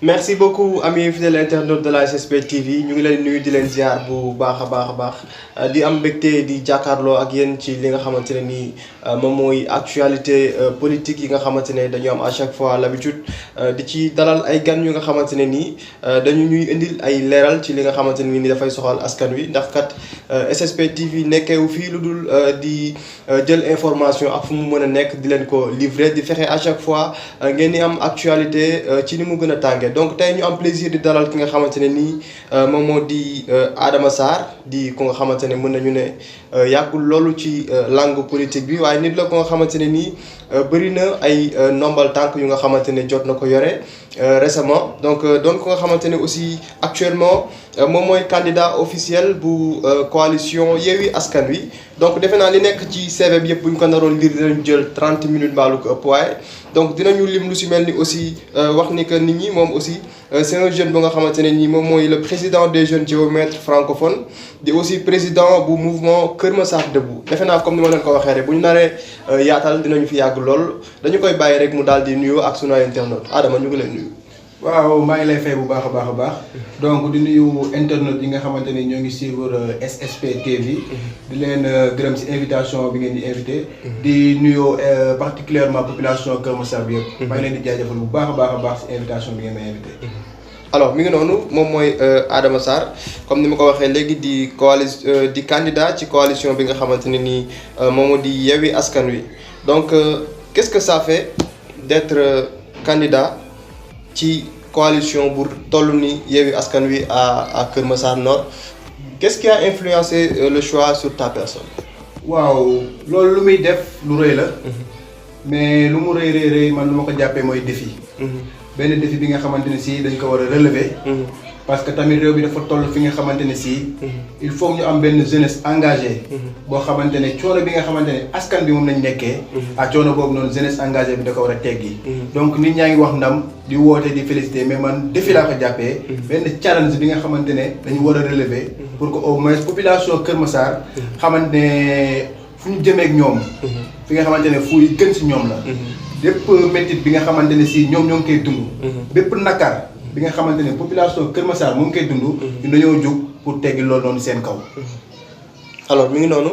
merci beaucoup amis fidèles internautes de la SSP TV ñu ngi leen nuyu di leen ziar bu baax a baax di am mbégte di jàkkaarloo ak yéen ci li nga xamante ne nii moom mooy actualité politique yi nga xamante ne dañu am à chaque fois l'habitude di ci dalal ay gan yu nga xamante ne nii dañu ñuy indil ay leeral ci li nga xamante ne nii dafay soxal askan wi ndax kat SSP TV nekkeewu fii lu dul di jël information ak fu mu mën a nekk di leen ko livrer di fexe à chaque fois ngeen di am actualité ci ni mu gën a tàngee donc tey ñu am plaisir di dalal ki nga xamante ne nii moom moo di Adama Sarr di ko nga xamante ne mën nañu ne yàggul loolu ci langue politique bi waaye nit la ko nga xamante ne nii bëri na ay ndombal tànk yu nga xamante ne jot na ko yore récemment donc doon ko nga xamante ne aussi actuellement moom mooy candidat officiel bu coalition Yewwi Askan Wi donc defe naa li nekk ci CV bi yëpp bu ñu ko naroon lire dinañ jël 30 minutes baalu ko ëpp waaye donc dinañu lim lu si mel ni aussi wax ni que nit ñi moom aussi c'est un jeune bu nga xamante ne nii moom mooy le président des jeunes géomètres francophones di aussi président bu mouvement Kër Massar Debout defe naa comme ni ma leen ko waxee rek bu ñu naree yaatal dinañu fi yàgg lool dañu koy bàyyi rek mu daal di nuyoo ak sunu internaute Adama ñu ngi lay nuyu. waaw maa ngi lay fay bu baax a baax donc di nuyu internautes yi nga xamante ni ñoo ngi suivre SSP TV di leen gërëm ci invitation bi ngeen di invité di nuyu particulièrement population Kër Massar bi yëpp maa ngi leen di jaajëfal bu baax a baax ci invitation bi ngeen ma invité. alors mi ngi noonu moom mooy Adama Sarr comme ni ma ko waxee léegi di candidat ci coalition bi nga xamante ne nii moom moo di Yewwi Askan Wi donc qu'est-ce que ça fait d'être candidat ci coalition bu toll ni Yewwi Askan Wi à Kër Massar Nord qu'est-ce qui a influencé le choix sur ta personne. waaw loolu lu muy def lu rëy la. mais lu mu rëy man lu ma ko jàppee mooy défi. benn défi bi nga xamante ne si dañ ko war a relever. parce que tamit réew bi dafa toll fi nga xamante ne si. il faut ñu am benn jeunesse engagée. boo xamante ne coono bi nga xamante ne askan bi moom lañ nekkee. ak coono boobu noonu jeunesse engagée bi da ko war a teggi. donc nit ñaa ngi wax ndam di woote di féliciter mais man défi laa ko jàppee. benn challenge bi nga xamante ne dañu war a relever. pour que au moins population Kër Massar. xamante ne fu ñu jëmee ak ñoom. fi nga xamante ne fu gën si ñoom la. bépp métit bi nga xamante ne si ñoom ñoo ngi koy dund. bépp nakar bi nga xamante ne population Kër Massar mu ngi koy dund. ñu dañoo jóg pour teggi loolu noonu seen kaw. alors mi ngi noonu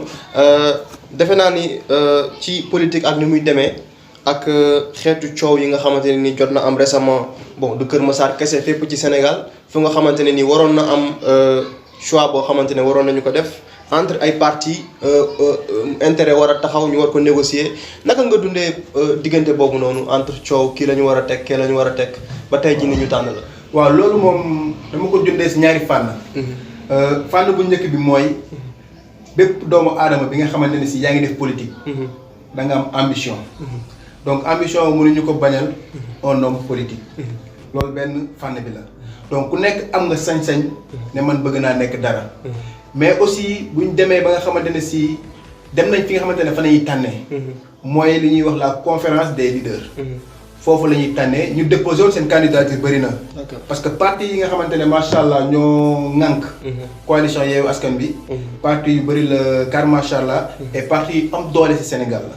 defe naa ni ci politique ak ni muy demee ak xeetu coow yi nga xamante ne ni jot na am récemment bon du Kër Massar kese fépp ci Sénégal fu nga xamante ne ni waroon na am choix boo xamante ne waroon nañu ko def. entre ay partis intérêt war a taxaw ñu war ko négocier naka nga dundee diggante boobu noonu entre coow kii la ñu war a teg kii la ñu war a teg ba tey jii ni ñu tànn la. waaw loolu moom dama ko dundee si ñaari fànn. fànn bu njëkk bi mooy bépp doomu aadama bi nga xamante ne si yaa ngi def politique. da nga am ambition. donc ambition mënuñu ko bañal un homme politique. loolu benn fànn bi la donc ku nekk am nga sañ-sañ ne man bëgg naa nekk dara. mais aussi bu ñu demee ba nga xamante ne si dem nañ fi nga xamante ne fa nañuy tànnee. mooy li ñuy wax la conférence des leaders. foofu la ñuy tànnee ñu déposé woon seen candidature bëri na. parce que parti yi nga xamante ne macha allah ñoo ŋànk. coalition Yewwi Askan Wi. parti yu bëri la car macha allah. et parti yu am doole ci Sénégal la.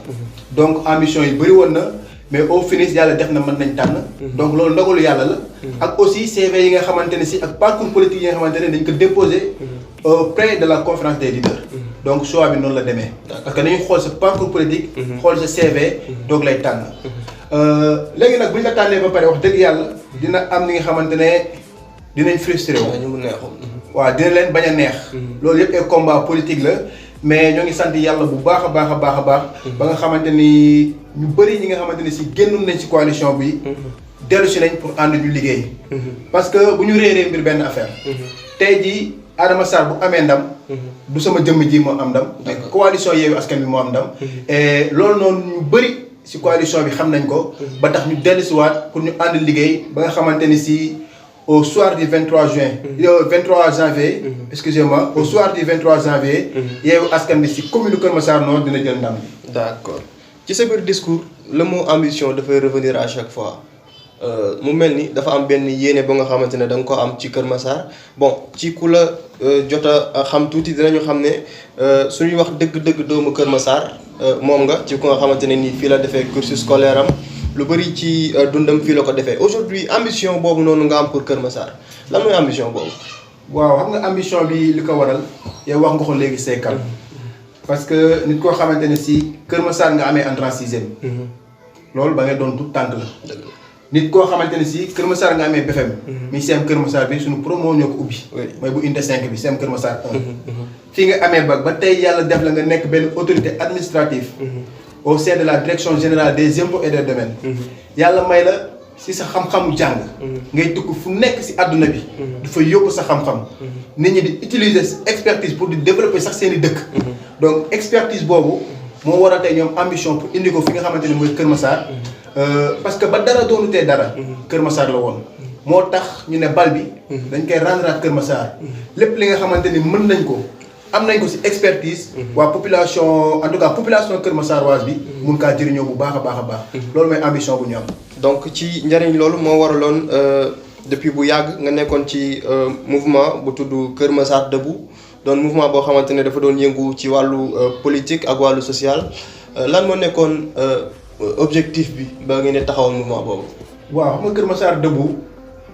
donc ambition yi bëri woon na mais au finish yàlla def na mën nañ tànn. donc loolu ndogalu yàlla la. ak aussi CV yi nga xamante ne si ak parcours politique yi nga xamante ne dañ ko déposé. auprès de la conférence des leaders. donc choix bi noonu la demee. parce que dañuy xool sa parcours politique. xool sa CV. doog lay tànn. léegi nag bu ñu la tànnee ba pare wax dëgg yàlla dina am ni nga xamante ne dinañ frustré wu. waaw dina leen bañ a neex. loolu yëpp ay combat politique la mais ñoo ngi sant yàlla bu baax a baax a baax a baax. ba nga xamante ni ñu bëri ñi nga xamante ni si génnoon nañ ci coalition bi. dellu si nañ pour ànd ñu liggéey. parce que bu ñu réeree mbir benn affaire. tey jii. Adama Sarr bu amee ndam. du sama jëmm ji moo am ndam. mais coalition Yewwi Askan Wi moo am ndam. et loolu noonu ñu bëri ci coalition bi xam nañ ko. ba tax ñu dellusiwaat pour ñu ànd liggéey ba nga xamante ni si au soir du 23 juin. 23 janvier. excusez-moi au soir du 23 janvier. Yewwi Askan Wi ci commune Kër Massar Nord dina jël ndam bi. d'accord ci sa biir discours le mot ambition dafay revenir à chaque fois. mu mel ni dafa am benn yéene ba nga xamante ne da nga ko am ci Kër Massar bon ci ku la jot a xam tuuti dinañu xam ne suñuy wax dëgg-dëgg doomu Kër Massar moom nga ci ku nga xamante ne nii fii la defee cursus scolaire am lu bëri ci dundam fii la ko defee aujourd'hui ambition boobu noonu nga am pour Kër Massar lan mooy ambition boobu. waaw xam nga ambition bi li ko waral yow wax nga ko léegi seekal parce que nit koo xamante ne si Kër Massar nga amee entrée en sixième. loolu ba ngay doon tout tànk la. nit koo xamante ne si Kër Massar nga amee BFM. mi CM Kër Massar bi suñu promo ñoo ko ubbi. mooy bu unité 5 bi CM Kër Massar 1. fii nga amee ba tey yàlla def la nga nekk benn autorité administrative. au sein de la direction générale des impôts et des domaines. yàlla may la si sa xam-xamu jàng. ngay tukk fu nekk si àdduna bi. dafa yóbbu sa xam-xam. nit ñi di utiliser expertise pour di développer sax seen i dëkk. donc expertise boobu moo waral tey ñoom ambition pour indi ko fi nga xamante ne mooy Kër Massar. parce que ba dara doonutee dara. Kër Massar la woon. moo tax ñu ne bal bi. dañ koy rendre à Kër Massar. lépp li nga xamante ni mën nañ ko. am nañ ko ci expertise. waa population en tout cas population Kër Massaroise bi. mun kaa jëriñoo bu baax a baax a baax. loolu mooy ambition bu ñu am. donc ci njëriñ loolu moo waraloon depuis bu yàgg nga nekkoon ci mouvement bu tudd Kër Massar Debout doon mouvement boo xamante ne dafa doon yëngu ci wàllu politique ak wàllu social lan moo nekkoon objectif bi ba ngeen di taxawal mouvement boobu. waaw xam nga Kër Massar Debout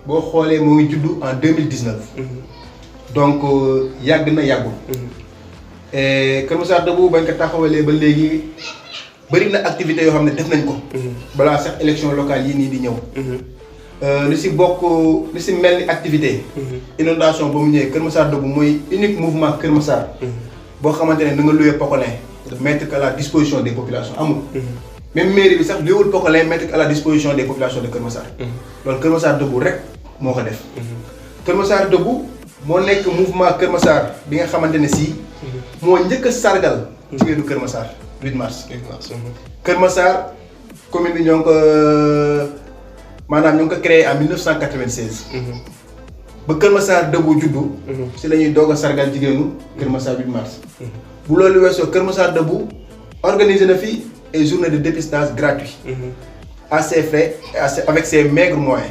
boo xoolee moo ngi juddu en 2019. donc yàgg na yàggul. Kër Massar Debout bañ ko taxawalee ba léegi bëri na activité yoo xam ne def nañ ko. balaa sax élection locale yi nii di ñëw. li si bokk li si mel ni activité. inondation ba mu ñëwee Kër Massar Debout mooy unique mouvement Kër Massar. boo xamante ne da nga loué Pocolin. mettre à la disposition des populations amul. même mairie bi sax louéwul Pocolin mettre à la disposition des populations de Kër Massar. loolu Kër Massar Debout rek moo ko def. Kër Massar Debout moo nekk mouvement Kër Massar bi nga xamante ne si. moo njëkk a sargal. jigéenu Kër Massar 8 mars. 8 mars. Kër Massar commune bi ñoo ngi ko maanaam ñoo ngi ko créé en 1996. ba Kër Massar Debout juddu. si la ñuy doog a sargal jigéenu Kër Massar 8 mars. bu loolu weesoo Kër Massar Debout organisé na fi ay journées de dépistage gratuit. à ses frais et avec ses maigres moyens.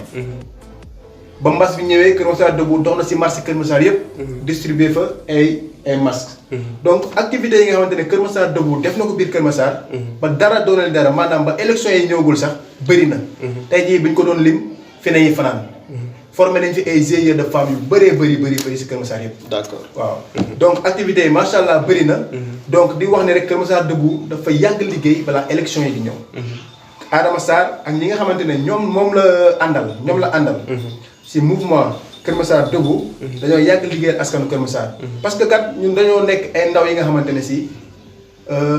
ba mbas bi ñëwee Kër Massar Debout dox na si marché Kër Massar yëpp. distribuer fa ay masques. donc activités yi nga xamante ne Kër Massar Debout def na ko biir Kër Massar. ba dara doonal dara maanaam ba élection yi ñëwagul sax bëri na. tey jii bi ñu ko doon lim fi nañuy fanaan. formé nañ fi ay GIE de femmes yu bëri si Kër Massar yëpp. d'accord waaw donc activités yi macha allah bëri na. donc di wax ne rek Kër Massar Debout dafa yàgg liggéey balaa élection yi di ñëw. Adama Sarr ak ñi nga xamante ne moom la àndal. si mouvement Kër Massar Debout. dañoo yàgg liggéeyal askanu Kër Massar. parce que kat ñun dañoo nekk ay ndaw yi nga xamante ne si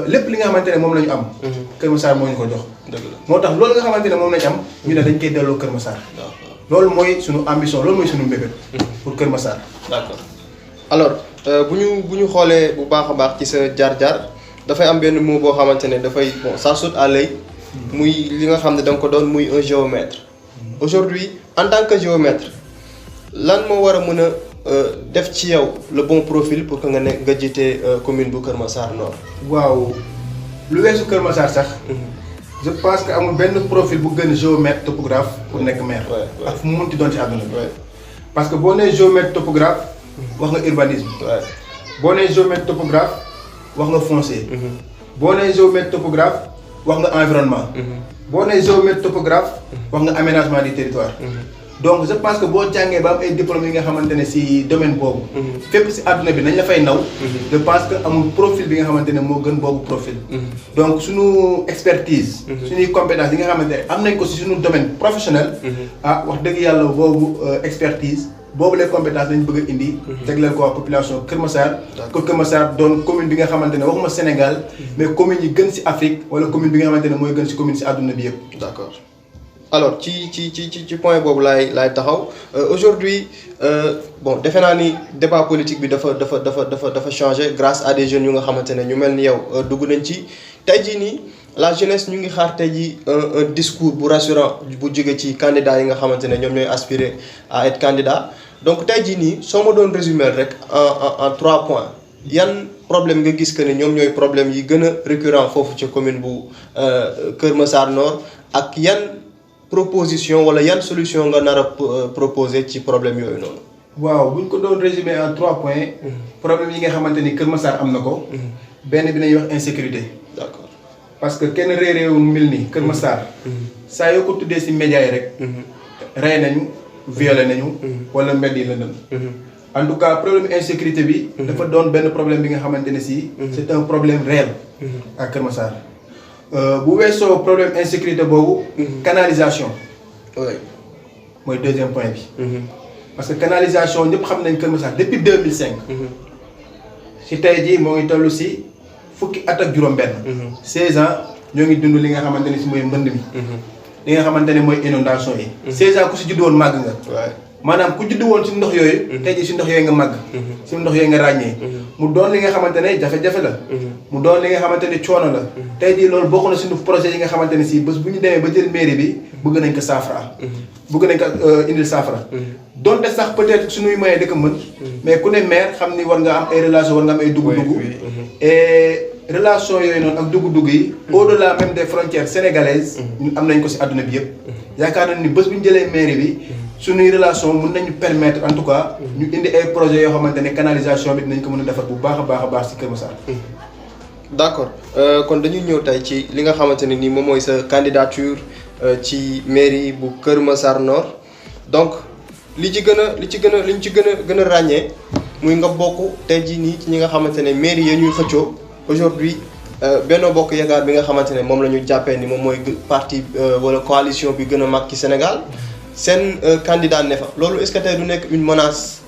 lépp li nga xamante ne moom la ñu am. Kër Massar moo ñu ko jox. dëgg la moo tax loolu nga xamante ne moom la ñu am. ñu ne dañ koy delloo Kër Massar. loolu mooy sunu ambition loolu mooy sunu mbébét. pour Kër Massar. d'accord alors bu ñu xoolee bu baax a baax ci sa jaar-jaar dafay am benn mot boo xamante ne dafay bon ça saute à l'œil muy li nga xam ne da nga ko doon muy un géomètre. aujourd'hui en tant que géomètre lan moo war a mën a def ci yow le bon profil pour que nga jiite commune bu Kër Massar Nord. waaw lu weesu Kër Massar sax. je pense que amul benn profil bu gën géomètre topographe pour nekk maire. ak fu mu munti doon ci àdduna bi. parce que boo nee géomètre topographe wax nga urbanisme. boo nee géomètre topographe wax nga foncier. boo nee géomètre topographe wax nga environnement. boo nee géomètre topographe wax nga aménagement du territoire. donc je pense que boo jàngee ba am ay diplômes yi nga xamante ne si domaine boobu. fépp si àdduna bi nañ la fay naw. je pense que amul profil bi nga xamante ne moo gën boobu profil. donc suñu expertise. suñuy compétence yi nga xamante ne am nañ ko si suñu domaine professionnel. wax dëgg yàlla boobu expertise boobu les compétences lañ bëgg a indi. jagleel ko waa population Kër Massar. ko Kër Massar doon commune bi nga xamante ne waxuma Sénégal. mais commune yi gën si Afrique wala commune bi nga xamante ne mooy gën si commune si àdduna bi yëpp. d'accord. alors ci point boobu laay taxaw aujourd'hui bon defe naa ni débat politique bi dafa changé grâce à des jeunes yu nga xamante ne ñu mel ni yow dugg nañ ci tey jii nii la jeunesse ñu ngi xaar tey jii un discours bu rassurant bu jóge ci candidat yi nga xamante ne ñoom ñooy aspirer à être candidat donc tey jii nii soo ma doon résumer rek en 3 points yan problème nga gis que ne ñoom ñooy problème yi gën a récurrent foofu ci commune bu Kër Massar Nord ak yan proposition wala yan solution nga nar a proposer ci problème yooyu noonu. waaw bu ñu ko doon résumer en 3 points. problème yi nga xamante ni Kër Massar am na ko. benn bi nañuy wax insécurité. d'accord parce que kenn réeréewul mil ni Kër Massar. saa yoo ko tuddee si média yi rek. rey nañu violé nañu. wala mbedd yi lëndëm. en tout cas problème insécurité bi. dafa doon benn problème bi nga xamante ne si. c'est un problème réel. à Kër Massar. bu weesoo problème insécurité boobu. canalisation. oui mooy deuxième point bi. parce que canalisation ñëpp xam nañ Kër Massar depuis 2005. si tey jii moo ngi toll si fukki at ak juróom-benn. 16 ans ñoo ngi dund li nga xamante ne si mooy mbënd mi. li nga xamante ne mooy inondation yi. 16 ans ku si judd woon màgg nga. maanaam ku judd woon si ndox yooyu. tey jii si ndox yooyu nga màgg. si ndox yooyu nga ràññee. mu doon li nga xamante ne jafe-jafe la. mu doon li nga xamante ne coono la. tey jii loolu bokk na suñu projet yi nga xamante ne si bés bu ñu demee ba jël mairie bi bëgg nañ ko saafara. bëgg nañ ko indil saafara. donte sax peut-être suñuy moyen da ko mën. mais ku ne maire xam ni war nga am ay relation war nga am ay dugg-dugg. et relation yooyu noonu ak dugg-dugg yi. au-delà même des frontières sénégalaises. ñun am nañ ko si àdduna bi yëpp. yaakaar nañ ni bés bu ñu jëlee mairie bi. suñuy relation mën nañu permettre en tout cas. ñu indi ay projets yoo xamante ne canalisation bi dinañ ko mën a defar bu baax a baax si Kër Massar. d'accord kon dañuy ñëw tey ci li nga xamante ne nii moom mooy sa candidature ci mairie bu Kër Massar Nord donc li ci gën a ràññee muy nga bokk tey jii nii ci ñi nga xamante ne mairie ya ñuy xëccoo aujourd'hui Benno Bokk Yaakaar bi nga xamante ne moom la ñu jàppee ni moom mooy parti wala coalition bi gën a mag ci Sénégal seen candidat ne fa loolu est-ce que tey du nekk une menace.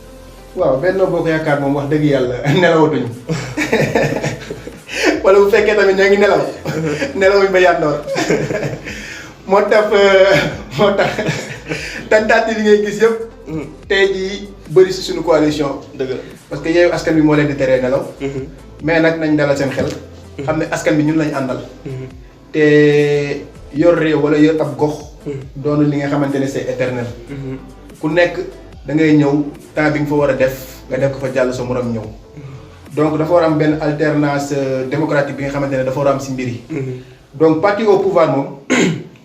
waaw Benno Bokk Yaakaar moom wax dëgg yàlla nelawatuñu wala bu fekkee tamit ñoo ngi nelawuñ ba yàndoor moo tax tentative yi ngay gis yëpp. tey jii bëri si suñu coalition. dëgg la parce que Yewwi Askan Wi moo leen di teree nelaw. mais nag nañ dalal seen xel. xam ne askan bi ñun lañ àndal. te yor réew wala yor ab gox. doonu li nga xamante ne c'est éternel. ku nekk da ngay ñëw temps bi nga fa war a def nga def ko fa jàll sa morom ñëw. donc dafa war am benn alternance démocratique bi nga xamante ne dafa war am si mbir yi. donc parti au pouvoir moom.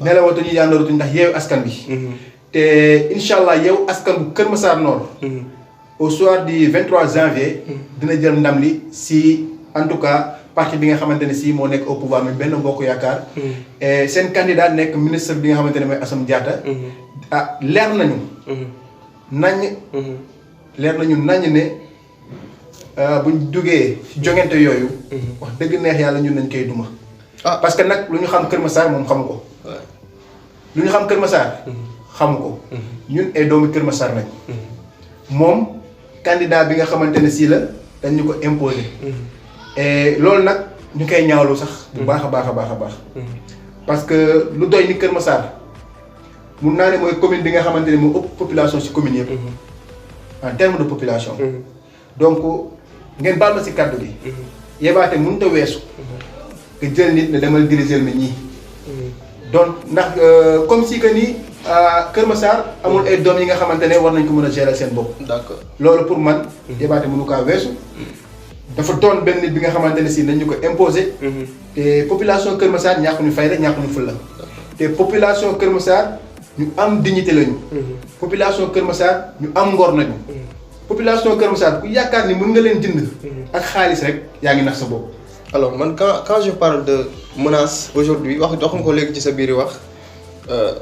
nelawatuñu yàndooratuñu ndax Yewwi Askan Wi. te incha allah Yewwi Askan bu Kër Massar Nord. au soir du 23 janvier. dina jël ndam li si en tout cas parti bi nga xamante ne si moo nekk au pouvoir mi Benno Bokk Yaakaar. et seen candidat nekk ministre bi nga xamante ne mooy Assome Diatta. ah leer nañu. nañ ne buñ duggee ci joŋante yooyu. wax dëgg neex yàlla ñun nañ koy duma. parce que nag lu ñu xam Kër Massar moom xamu ko. lu ñu xam Kër Massar. xamu ko. ñun ay doomu Kër Massar lañ. moom candidat bi nga xamante ne sii la dañ ñu ko imposer. et loolu nag ñu koy ñaawlu sax. bu baax a baax. parce que lu doy ni Kër Massar mun naa ne mooy commune bi nga xamante ne moo ëpp population ci commune yëpp. en terme de population. donc ngeen baal ma ci kàddu bi. yebaate mënut a weesu. nga jël nit ne demal diriger ma ñii. donc ndax comme si que ni Kër Massar amul ay doom yi nga xamante ne war nañ ko mën a gérer seen bopp. d'accord loolu pour man. yebaate mënu kaa weesu. dafa doon benn nit bi nga xamante ne si nañ ñu ko imposer. te population Kër Massar ñàkkuñu fayda ñàkkuñu fulla. te population Kër Massar ñu am dignité lañu. population Kër Massar ñu am ngor nañu. population Kër Massar ku yaakaar ni mën nga leen jënd. ak xaalis rek yaa ngi nax sa bopp. alors man quand je parle de menace aujourd'hui wax nga ko léegi ci sa biir wax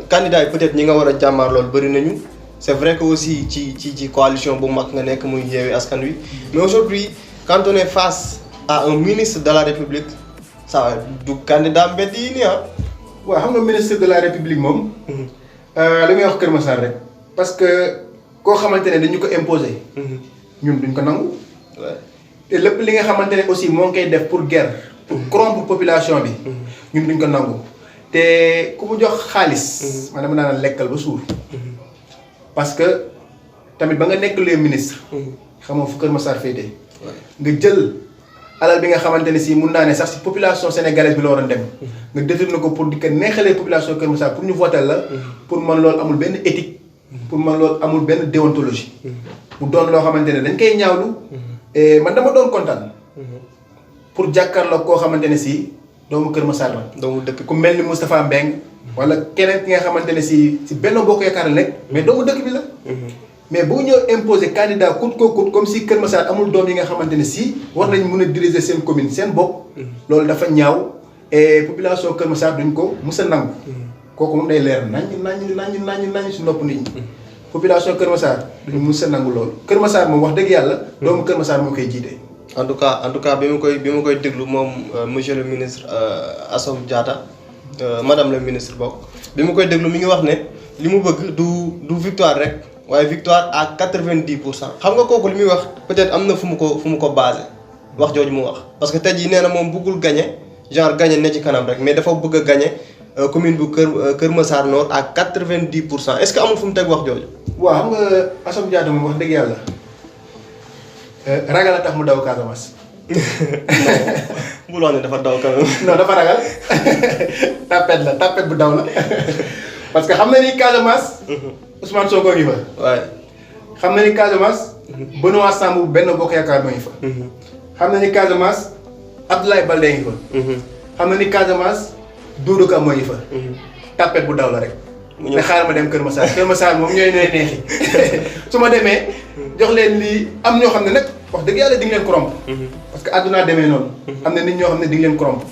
candidat yi peut-être ñi nga war a jàmmaar loolu bëri nañu c'est vrai que aussi ci coalition bu mag nga nekk muy Yewwi Askan Wi mais aujourd'hui quand on est face à un ministre de la République ça du candidat mbedd yi nii ah. waaw xam nga ministre de la République moom. li may wax Kër Massar rek parce que koo xamante ne dañu ko imposer. ñun duñ ko nangu. te lépp li nga xamante ne aussi moo ngi koy def pour guerre. pour corrompre population bi. ñun duñ ko nangu. te ku mu jox xaalis. man dama naan lekkal ba suur. parce que tamit ba nga nekk les ministre. xamoo fu Kër Massar féetee. nga jël alal bi nga xamante ne si mun naa ne sax si population sénégalaise bi la war a dem. nga détourné ko pour di ko neexalee population Kër Massar pour ñu voter la. pour man loolu amul benn éthique. pour man loolu amul benn déontologie. mu doon loo xamante ne dañ koy ñaawlu. et man dama doon kontaan. pour jàkkaarloo koo xamante ne si doomu Kër Massar la. doomu dëkk ku mel ni Moustapha Mbeng wala keneen ki nga xamante ne si Benno Bokk Yaakaar la nekk mais doomu dëkk bi la. mais bu ñëw imposer candidat coûte que coûte comme si Kër Massar amul doom yi nga xamante ne si war nañ mën a diriger seen commune seen bopp. loolu dafa ñaaw et population Kër Massar duñ ko mus a nangu. kooku moom day leer naññ si nopp nit ñi. population Kër Massar duñu mus a nangu loolu Kër Massar moom wax dëgg yàlla. doomu Kër Massar moo koy jiite. en tout cas bi ma koy déglu moom monsieur le ministre Assome Diatta madame le ministre bokk bi ma koy déglu mi ngi wax ne li mu bëgg du victoire rek waaye victoire à 90%. xam nga kooku li muy wax peut-être am na fu mu ko basé wax jooju mu wax parce que tey jii nee na moom bëggul gagner genre gagner ne ci kanam rek mais dafa bëgg a gagner commune bu Kër Massar Nord à 90%. est-ce que amul fu mu teg wax jooju. waaw xam nga Assome Diatta moom wax dëgg yàlla. ragal a tax mu daw Casamance. non bul wax ne dafa daw quand même. non dafa ragal tapet bu daw la parce que xam na ni Casamance. Ousmane Sonko ngi fa. waaye. xam na ni Casamance. Benoît Sambou benn bokk yaakaar moo ngi fa. xam na ni Casamance Abdoulaye Baldé ngi fa. xam na ni Casamance Doudou Ka moo ngi fa. tapet bu daw la rek. te xaaral ma dem Kër Massar moom ñooy neexi su ma demee jox leen lii am ñoo xam ne nag wax dëgg yàlla di nga leen corrompre parce que àdduna demee noonu am na nit ñoo xam ne di nga leen corrompre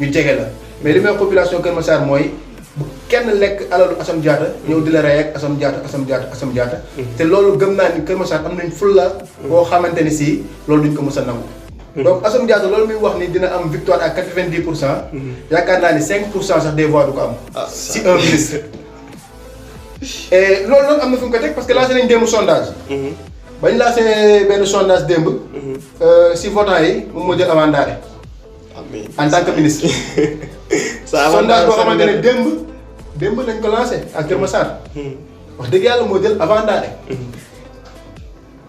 ñu jege la mais li may wax population Kër Massar mooy bu kenn lekk alalu Assome Diatta ñëw di la rey ak Assome Diatta te loolu gëm naa ni Kër Massar am nañ fulla boo xamante ni si loolu duñ ko mës a nangu donc Assome Diatta loolu muy wax ni dina am victoire à 90%. Yaakaar naa ni 5% sax des voix du ko am si un ministre. et loolu am na fu ñu ko teg parce que lancé nañ démb sondage. bañ lancé benn sondage démb. si votants yi moom moo jël avant Ndaare. en tant que ministre. sondage boo xamante ne démb lañ ko lancé ak Kër Massar. wax dëgg yàlla moo jël avant Ndaare.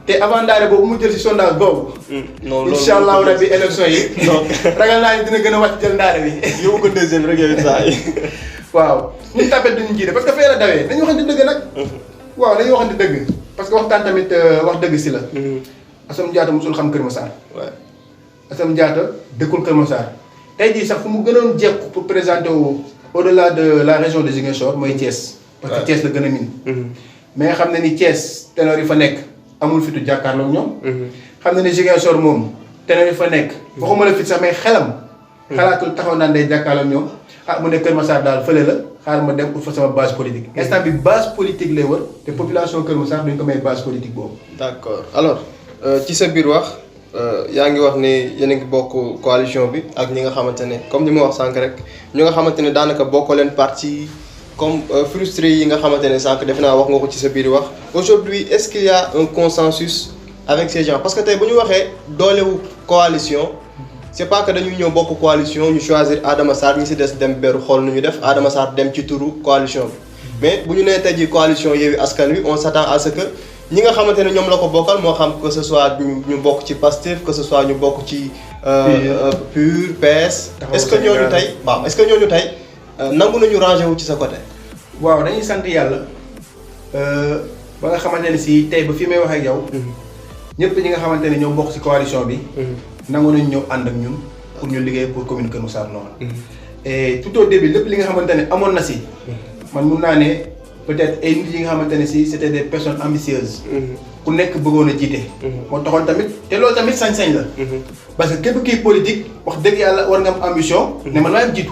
te avant Ndaare boobu mu jël si sondage boobu. non loolu incha allahu rabbi élection yi. ragal naa ni dina gën a wàcc jël Ndaare bi. yóbbu ko deuxième rek yow saa yi. waaw ñun tapet duñu jiite parce que fee la dawee dañu waxante dëgg nag. waaw dañuy waxante dëgg parce que waxtaan tamit wax dëgg si la. Assome Diatta mosul xam Kër Massar. waaw Assome Diatta dëkkul Kër Massar. tey jii sax fu mu gënoon jekku pour présenter au-delà de la région de Ziguinchor mooy Thiès. parce que Thiès la gën a miin. mais xam na ni Thiès ténor yi fa nekk amul fitu jàkkaarloog ñoom. xam na ni Ziguinchor moom ténor yi fa nekk. waxuma la fit sax mais xelam. xalaatul taxaw naan day jàkkaarloog ñoom. mu ne Kër Massar daal fële la xaaral ma dem pour fa sama base politique instant bi base politique lay wër te population Kër Massar duñ ko may base politique boobu. d'accord alors ci sa biir wax yaa ngi wax ni yéen a ngi bokk coalition bi ak ñi nga xamante ne comme ni ma wax sànq rek ñi nga xamante ne daanaka bokkoo leen parti comme frustré yi nga xamante ne sànq defe naa wax nga ko ci sa biir wax. aujourd'hui est-ce qu'il y a un consensus avec ces gens parce que tey bu ñu waxee doolewu coalition. c'est pas que dañuy ñëw bokk coalition ñu choisir Adama Sarr ñi ci des dem beru xool nu ñu def Adama Sarr dem ci turu coalition bi mais bu ñu nee tey jii coalition Yewwi Askan Wi on s'attend à ce que ñi nga xamante ne ñoom la ko bokkal moo xam que ce soit ñu bokk ci Pastef que ce soit ñu bokk ci PUR PS. est-ce que ñooñu tey nangu nañu rangé wu ci sa côté. waaw dañuy sant yàlla ba nga xamante ne si tey ba fi may wax ak yow. ñëpp ñi nga xamante ne ñoo bokk ci coalition bi. nangu nañu ñëw ànd ak ñun pour ñu liggéey pour commune Kër Massar Nord. et tout au début lépp li nga xamante ne amoon na si. man mun naa ne peut-être ay nit yi nga xamante ne si c'était des personnes ambitieuses. ku nekk bëggoon a jiite. moo taxoon tamit te loolu tamit sañ-sañ la. parce que képp kii politique wax dëgg yàlla war nga am ambition. ne man maay jiitu.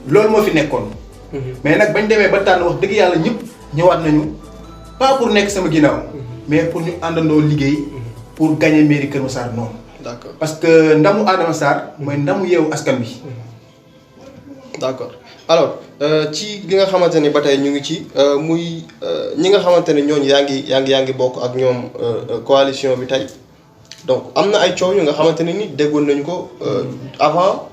loolu moo fi nekkoon. mais nag bañ demee ba tànn wax dëgg yàlla ñëpp ñëwaat nañu pas pour nekk sama ginnaaw. mais pour ñu àndandoo liggéey. pour gagner mairie Kër Massar Nord. d'accord parce que ndamu Adama Sarr mooy ndamu Yewwi Askan Wi. d'accord alors ci li nga xamante ni ba tey ñu ngi ci muy ñi nga xamante ne ñooñu yaa ngi bokk ak ñoom coalition bi tey donc am na ay coow yu nga xamante ne ni déggoon nañu ko avant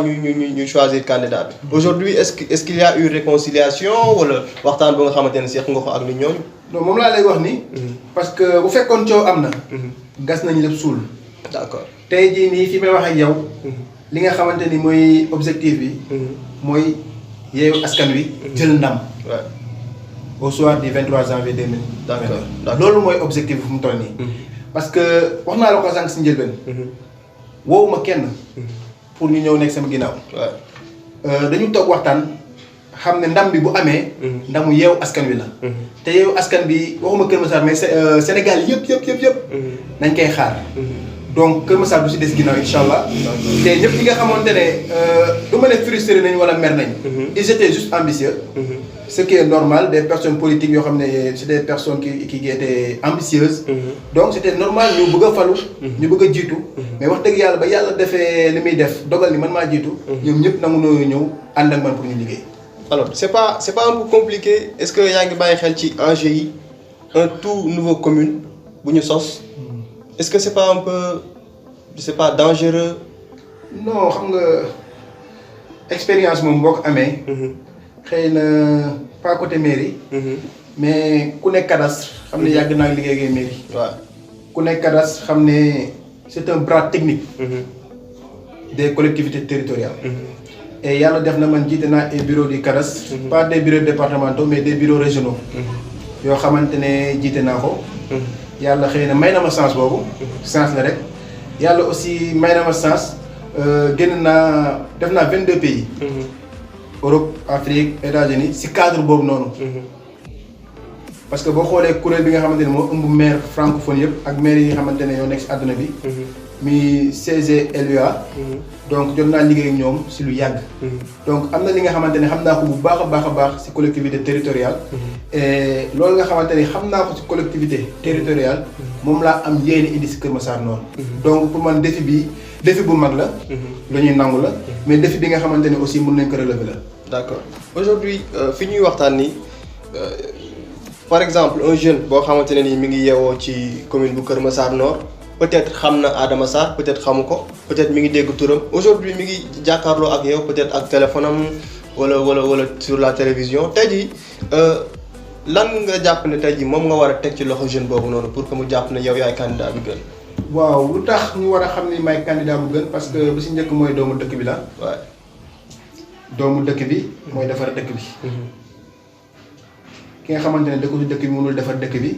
ñu choisir candidat bi. aujourd'hui est-ce qu'il y a eu réconciliation wala waxtaan bu nga xamante ne seq nga ko ak nit ñooñu. non moom laa lay wax ni. parce que bu fekkoon coow am na. gas nañ lépp suul. d'accord tey jii nii fi may wax ak yow. li nga xamante ni mooy objectif bi. mooy Yewwi Askan Wi. jël ndam. au soir du 23 janvier 2000. d'accord loolu mooy objectif bi fu mu toll nii. parce que wax naa la ko sànq si njëlbeen. woowuma kenn. pour ñu ñëw nekk sama ginnaaw. dañu toog waxtaan xam ne ndam bi bu amee. ndamu Yewwi Askan Wi la. te Yewwi Askan bi waxuma Kër Massar mais Sénégal yëpp. nañ koy xaar. donc Kër Massar du si des ginnaaw incha allah. te ñëpp ñi nga xamante ne du ma ne frustré nañ wala mer nañ. ils étaient juste ambitieux. Ce qui est normal des personnes politiques yoo xam ne c'est des personnes qui étaient ambitieuses. Donc c'était normal ñu bëgg a falu. ñu bëgg a jiitu. mais wax dëgg yàlla ba yàlla defee li muy def dogal ni man maa jiitu. ñoom ñëpp nangu noo ñëw ànd ak man pour ñu liggéey. alors c'est pas un peu compliqué est-ce que yaa ngi bàyyi xel ci enjeu yi un tout nouveau commune bu ñu sos. est-ce que c'est pas un peu c'est pas dangereux. non xam nga expérience moom boo ko amee. xëy na pas côté mairie. mais ku nekk cadastre xam ne yàgg naa liggéey ak mairie. waaw ku nekk cadastre xam ne c'est un bras technique. des collectivités territoriales. et yàlla def na man jiite naa ay bureaux du cadastre. pas des bureaux départementaux mais des bureaux régionaux. yoo xamante ne jiite naa ko. yàlla xëy na may na ma chance boobu. chance la rek yàlla aussi may na ma chance génn naa def naa 22 pays. Europe Afrique États-Unis si cadre boobu noonu. parce que boo xoolee kuréel bi nga xamante ne moo ëmb maire francophone yëpp ak maire yi nga xamante ne ñoo nekk si àdduna bi. mi CGLUA. donc jot naa liggéey ak ñoom si lu yàgg. donc am na li nga xamante ne xam naa ko bu baax a baax si collectivité territoriale. et loolu nga xamante ne xam naa ko si collectivité territoriale. moom laa am yéene indi si Kër Massar Nord. donc pour man défi bu mag la. lu ñuy nangu la. mais défi bi nga xamante ne aussi mën nañ ko relever la. d'accord aujourd'hui fi ñuy waxtaan ni par exemple un jeune boo xamante ne nii mi ngi yeewoo ci commune bu Kër Massar Nord. peut-être xam na Adama Sarr peut-être xamu ko peut-être mi ngi dégg turam aujourd'hui mi ngi jàkkaarloo ak yow peut-être ak téléphone am wala sur la télévision tey jii lan nga jàpp ne tey jii moom nga war a teg ci loxo jeune boobu noonu pour que mu jàpp ne yow yaay candidat bi gën. waaw lu tax ñu war a xam ni may candidat bu gën parce que bu si njëkk mooy doomu dëkk bi la. waaw doomu dëkk bi. mooy defar dëkk bi. ki nga xamante ne dëkku si dëkk bi mënul defar dëkk bi.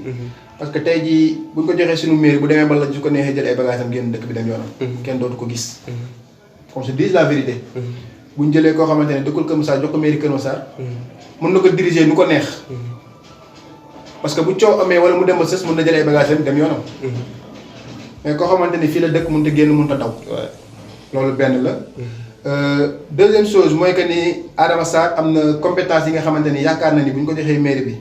parce que tey jii buñ ko joxee suñu mairie bu demee ba la su ko neexee jël ay bagages am génn dëkk bi dem yoonam. kenn dootu ko gis. qu'on se dise la vérité. buñ jëlee koo xamante ne dëkkul Kër Massar jox ko mairie Kër Massar. mën na ko diriger nu ko neex. parce que bu coow amee wala mu dem ba sës mën na jël ay bagages am dem yoonam. mais koo xamante ni fii la dëkk mënut a génn mënut a daw. loolu benn la. deuxième chose mooy que ni Adama Sarr am na compétence yi nga xamante ni yaakaar na ni bu ñu ko joxee mairie bi.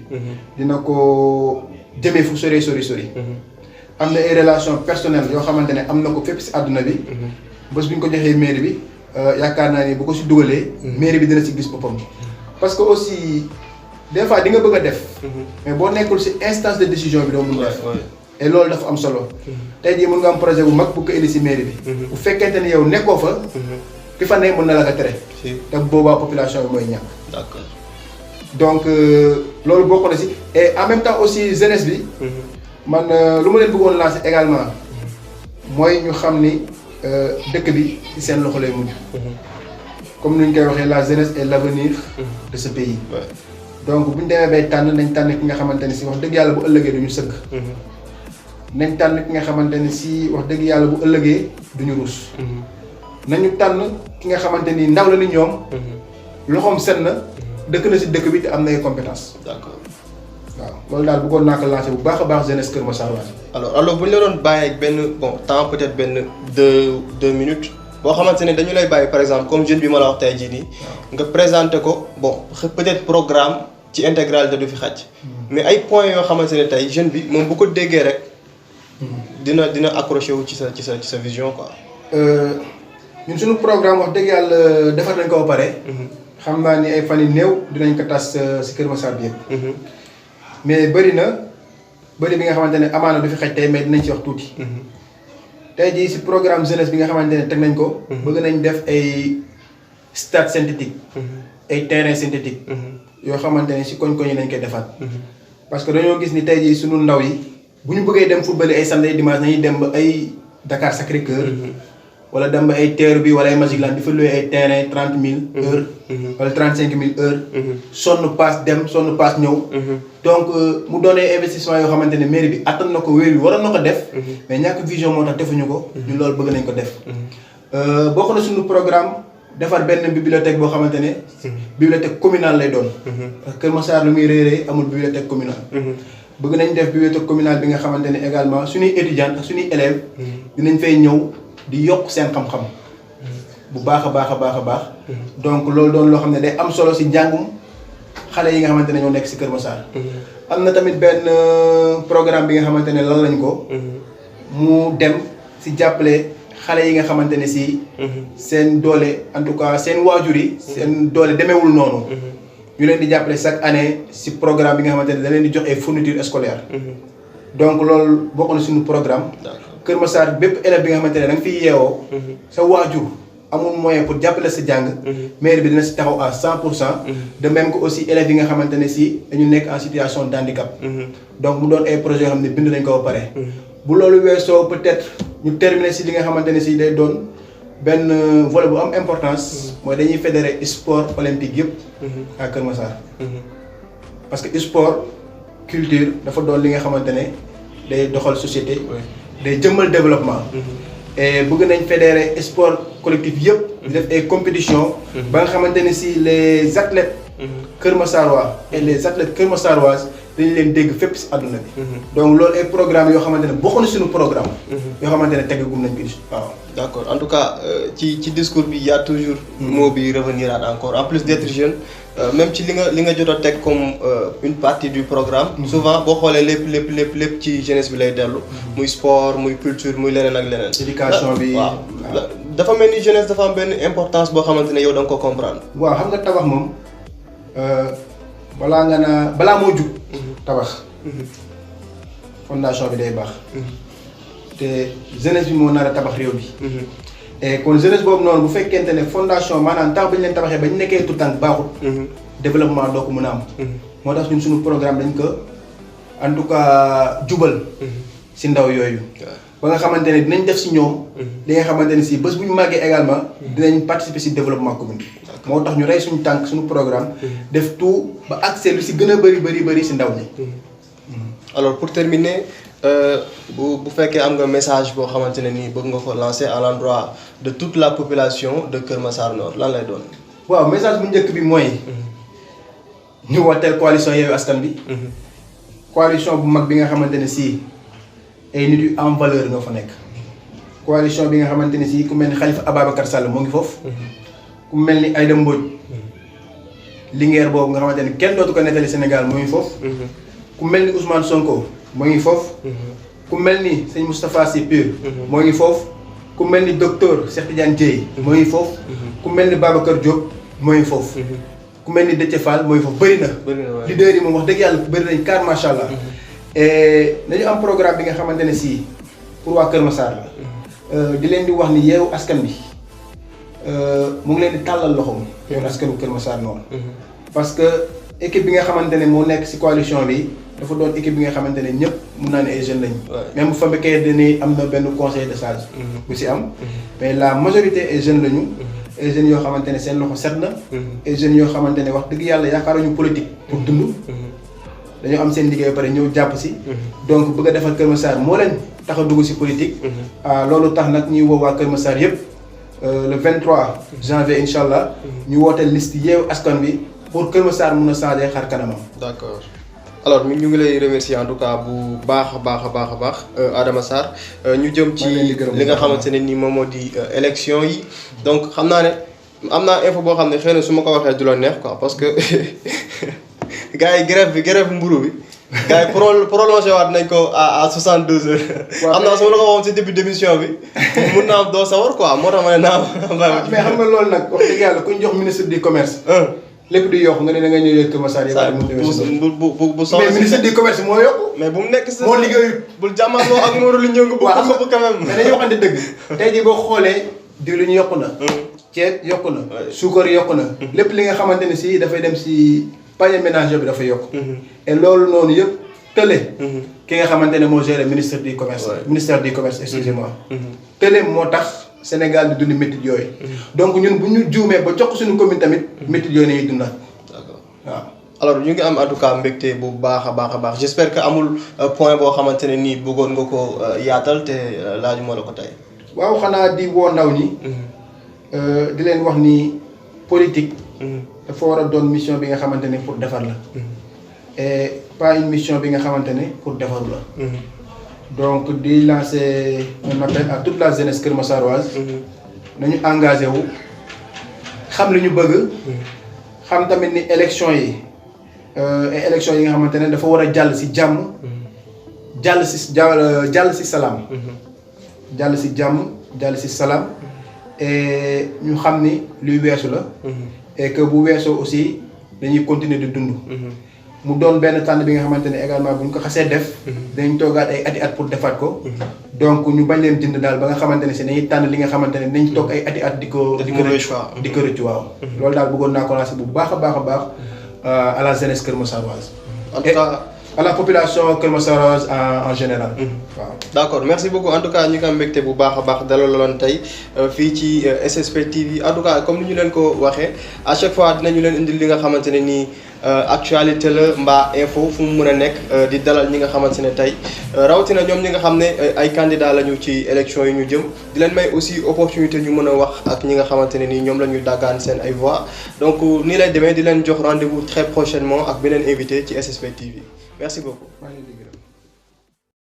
dina ko jëmee fu sori. am na ay relations personnelles yoo xamante ne am na ko fépp si àdduna bi. bés bu ñu ko joxee mairie bi yaakaar naa ni bu ko si dugalee. mairie bi dina si gis boppam. parce que aussi des fois di nga bëgg a def. mais boo nekkul si instance de décision bi doo mun def. et loolu dafa am solo. tey jii mën nga am projet bu mag bu ko indi si mairie bi. bu fekkente ni yow nekkoo fa. ki fa ne mën na la ko tere. te boobaa population bi mooy ñàkk. d'accord donc loolu bokk na si et en même temps aussi jeunesse bi. man lu ma leen bëggoon lancer également. mooy ñu xam ni dëkk bi ci seen loxo lay mujj. comme ni ñu koy waxee la jeunesse est l'avenir de ce pays. donc bu ñu demee bay tànn nañ tànn ki nga xamante ni si wax dëgg yàlla bu ëllëgee du ñu sëgg. nañ tànn ki nga xamante ni si wax dëgg yàlla bu ëllëgee du ñu ruus. nañu tànn ki nga xamante ni ndaw la ni ñoom. loxoom set na dëkk na si dëkk bi te am na ay compétences. d'accord waaw loolu daal bëggoon naa ko lancer bu baax a baax jeunesse Kër Massar waat. alors bu ñu la doon bàyyi ak benn temps peut-être benn deux minutes boo xamante ne dañu lay bàyyi par exemple comme jeune bi ma la wax tey jii nii. nga présenter ko peut-être programme ci intégralité du fi xaj. mais ay points yoo xamante ne tey jeune bi moom bu ko déggee rek. dina accroché wu ci sa vision quoi. ñun suñu programme wax dëgg yàlla defar nañ ko ba pare. xam naa ni ay fan yu néew dinañ ko tas si Kër Massar bi yëpp. mais bëri bi nga xamante ne amaana du fi xaj tey mais dinañ ci wax tuuti. tey jii si programme jeunesse bi nga xamante ne teg nañ ko. bëgg nañ def ay stade synthétique. ay terrain synthétique. yoo xamante ne si koñ-koñ yi nañ koy defaat. parce que dañoo gis ni tey jii suñu ndaw yi bu ñu bëggee dem football ay samedi dimanche nañuy dem ba ay Dakar Sacré-Cœur. wala dem ba ay teeru bi wala ay Magic Land di fa loué ay terrain 30 000 heures. wala 35 000 heures. sonn paas dem sonn paas ñëw. donc mu doonee investissement yoo xamante ne mairie bi attan na ko wéer bi waroon na ko def. mais ñàkk vision moo tax defuñu ko. ñun loolu bëgg nañ ko def. bokk na suñu programme defar benn bibliothèque boo xamante ne. bibliothèque communale lay doon. parce que Kër Massar lu muy réeree amul bibliothèque communale. bëgg nañ def bibliothèque communale bi nga xamante ne également suñuy étudiants ak suñuy élèves dinañ fay ñëw di yokk seen xam-xam bu baax a baax a baax a baax donc loolu doon loo xam ne day am solo si njàngum xale yi nga xamante ne ñoo nekk si Kër Massar. am na tamit benn programme bi nga xamante ne lan lañ ko mu dem si jàppale xale yi nga xamante ne si seen doole en tout cas seen waajur yi seen doole demeewul noonu ñu leen di jàppale chaque année si programme bi nga xamante ne da leen di jox ay fournitures scolaires donc loolu bokk na suñu programme Kër Massar bépp élève bi nga xamante ne da nga fiy yeewoo sa waajur amul moyen pour jàppale sa jàng maire bi dina si taxaw à 100% de même que aussi élèves yi nga xamante ne si dañu nekk en situation d' handicap donc mu doon ay projets yoo xam ne bind nañ ko ba pare bu loolu weesoo peut-être ñu terminer si li nga xamante ne si day doon benn volet bu am importance mooy dañuy fédérer sport olympique yëpp à Kër Massar parce que sport culture dafa doon li nga xamante ne day doxal société day jëmmal développement et bëgg nañ fédérer sport collectif yëpp di def ay compétition ba nga xamante ne si les athlètes Kër Massarois et les athlètes Kër Massaroises dañu leen dégg fépp si àdduna bi donc loolu ay programme yoo xamante ne bokk na suñu programme yoo xamante ne tegagum nañ ko waaw d' accord en tout cas ci discours bi y a toujours mot bi revenir encore en plus d' être jeune même ci li nga jot a teg comme une partie du programme souvent boo xoolee lépp ci jeunesse bi lay dellu muy sport muy culture muy leneen ak leneen éducation bi waaw dafa mel ni jeunesse dafa am benn importance boo xamante ne yow da nga ko comprendre waaw xam nga tabax moom balaa moo jug tabax fondation bi day baax te jeunesse bi moo nar a tabax réew bi et kon jeunesse boobu noonu bu fekkente ne fondation maanaam tax ba ñu leen tabaxee ba ñu nekkee tout temps baaxut développement doo ko mën a am moo tax ñun suñu programme dañ ko en tout cas jubal si ndaw yooyu ba nga xamante ne dinañ def si ñoom li nga xamante ne si bés bu ñu màggee également dinañ participer si développement commune moo tax ñu rey suñu tànk suñu programme def tout ba accès lu si gën a bëri si ndaw ñi alors pour terminer bu fekkee am nga message boo xamante ne nii bëgg nga ko lancer à l'endroit de toute la population de Kër Massar Nord lan lay doon. waaw message bu njëkk bi mooy ñu wooteel coalition Yewwi Askan Wi. coalition bu mag bi nga xamante ne si ay nit yu am valeur nga fa nekk. coalition bi nga xamante ne si ku mel ni Khalifa Ababacar Sall moo ngi foofu. ku mel ni Aïda Mbodj Linguère boobu nga xamante ne kenn dootu ko nettali Sénégal moo ngi foofu. ku mel ni Ousmane Sonko moo ngi foofu. ku mel ni sëñ Moustapha Sy Pur moo ngi foofu. ku mel ni docteur Cheikh Tidiane Dièye moo ngi foofu. ku mel ni Babacar Diop moo ngi foofu. ku mel ni Déthié Fall moo ngi foofu bëri na. leader yi moom wax dëgg yàlla bëri nañ car macha allah. et nañu am programme bi nga xamante ne si pour waa Kër Massar la. di leen di wax ni Yewwi Askan Wi mu ngi leen di tàllal loxoom. Yewwi Askan Wi Kër Massar noonu. parce que équipe bi nga xamante ne moo nekk si coalition bi dafa doon équipe bi nga xamante ne ñëpp mun naa ne ay jeunes lañu. même bu fekkee dañuy am na benn conseil de sage. bu si am mais la majorité ay jeunes lañu. ay jeunes yoo xamante ne seen loxo set na. ay jeunes yoo xamante ne wax dëgg yàlla yaakaaruñu politique pour dund. dañoo am seen liggéey ba pare ñëw jàpp si. donc bëgg a defal Kër Massar moo leen tax a dugg si politique. loolu tax nag ñuy woo waa Kër Massar yëpp le 23 janvier incha allah. ñu wooteel liste Yewwi Askan Wi pour Kër Massar mun a changer xar kanamam. d'accord alors ñu ngi lay remercier en tout cas bu baax a baax Adama Sarr ñu jëm ci li nga xamante ne ni moom moo di élection yi donc xam naa ne am naa info boo xam ne xëy na su ma ko waxee du la neex quoi parce que gars yi grève mburu bi gars yi prolongé waat nañ ko à 62 heures. xam naa su ma la ko waxoon si début d'émission bi mun naa am doo sawar quoi moo tax ma ne naa mais xam nga loolu nag wax dëgg yàlla ku ñu jox ministre du commerce. lépp di yokk nga ne da nga ñëw Kër Massar yi. bu soxla mais ministre du commerce moo yokk. mais bu mu nekk sa moo liggéey. bul jàmmaloo ak Modou lu ñëw nga. waaw xam nga quand même. mais dañuy waxante dëgg. tey jii boo xoolee diwlin yokku na. ceeb yokku na. suukar yokku na. lépp li nga xamante ne si dafay dem si panier ménager bi dafa yokk. et loolu noonu yëpp tële. ki nga xamante ne moo géré ministère du commerce. ministère du commerce excusez-moi. tële moo tax. Sénégal di dund métit yooyu. donc ñun bu ñu juumee ba jox suñu commune tamit métit yooyu nañuy dundaat. d'accord waaw. alors ñu ngi am en tout cas mbégte bu baax a baax j'espère que amul point boo xamante ne nii bëggoon nga ko yaatal te laaju moo la ko tey. waaw xanaa di woo ndaw ñi. di leen wax ni politique. dafa war a doon mission bi nga xamante ne pour defar la. et pas une mission bi nga xamante ne pour defaru la. donc di lancer un appel à toute la jeunesse Kër Massaroise. nañu engagé wu xam li ñu bëgg. xam tamit ni élection yi élection yi nga xamante ne dafa war a jàll ci jàmm. jàll ci salaam. jàll ci jàmm jàll ci salaam. et ñu xam ni luy weesu la. et que bu weesoo aussi dañuy continuer di dund. mu doon benn tànn bi nga xamante ne également bu ñu ko xasee def. dañ toogaat ay ati at pour defaat ko. donc ñu bañ leen jënd daal ba nga xamante ne si dañuy tànn li nga xamante ne dañ toog ay ati at di ko rëcc waaw. loolu daal bëggoon naa ko lancer bu baax a baax à la jeunesse Kër Massaroise. en tout cas à la population Kër Massaroise en général. waaw d'accord merci beaucoup en tout cas ñu ngi am mbégte bu baax a baax dalaloon tey fii ci SSP TV en tout cas comme ni ñu leen ko waxee à chaque fois dinañu leen indil li nga xamante ne nii actualité la mbaa info fu mu mën a nekk di dalal ñi nga xamante ne tey rawatina ñoom ñi nga xam ne ay candidats lañu ci élection yi ñu jëm di leen may aussi opportunité ñu mën a wax ak ñi nga xamante ne nii ñoom la ñu daggaan seen ay voix donc nii lay demee di leen jox rendez-vous très prochainement ak beneen invité ci SSP TV merci beaucoup.